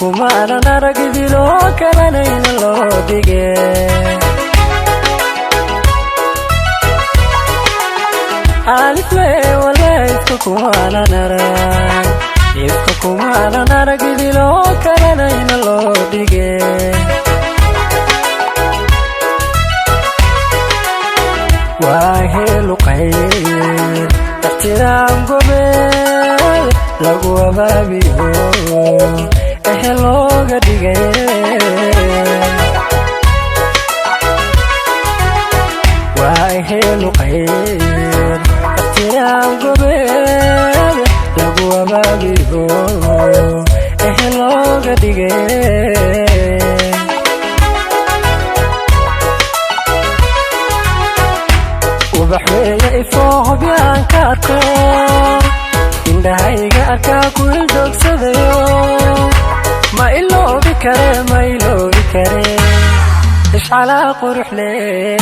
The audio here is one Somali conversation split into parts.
Kumaanan arag idiloo kalanayna loo dhige. Alifle wale ifka kumaanan arag, ifka kumaanan arag idiloo kalanayna loo dhige. Waa helu qayr ixtiraam gobeed lagu abaabiyo ehel looga dhigay. Waa ehelu qayr ixtiraam gobeed lagu abaabiyo ehel looga dhigay. Ubax weeye ifoo hobyaan ka arko, indhahayga arkaa ku ildogsadayo. Ma iloobi kare, ma iloobi kare, ishcalaa qurux leh.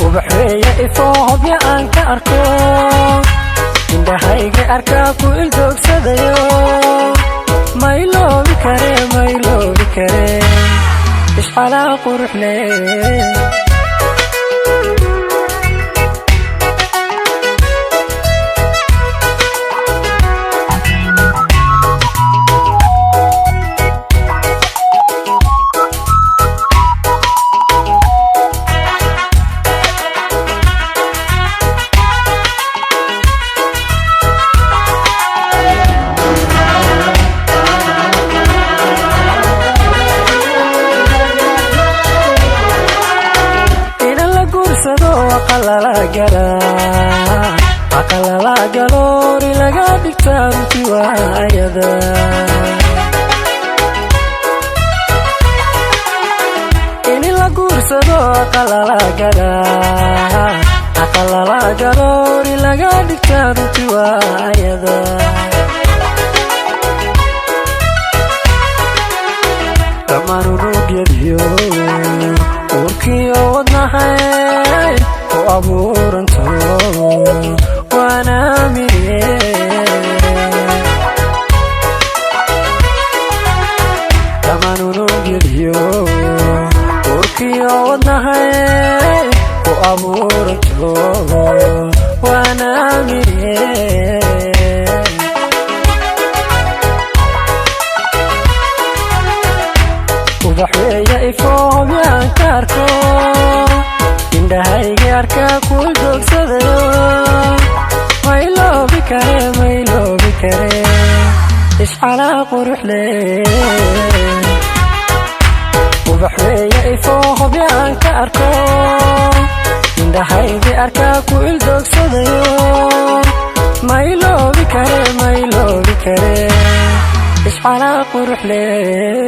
Ubax weeye ifoo hobya aan ka arko, indhahayga arkaa ku ildogsadayo. Ma iloobi kare, ma iloobi kare, ishcalaa qurux leh. Inan la guursado aqalala galoori laga dhigtaa runti waa ayada. In la guursado aqalala galoori laga dhigtaa runti waa ayada. Dhammaan unugyadiyo uurkiyo wadnahay ku abuuranto waan aaminiye. Dhammaan unugyadiyo uurkiyo wadnahay ku abuuranto waan aaminiye. Ubax weeye ifoo hobyaan ka arko, indhahayga arkaa ku doogsadayo. Ma iloobi kare, ma iloobi kare, ishcalaa qurux leh. Ubax weeye ifoo hobyaan ka arko, indhahayga arkaa ku ildoogsadayo. Ma iloobi kare, ma iloobi kare, ishcalaa qurux leh.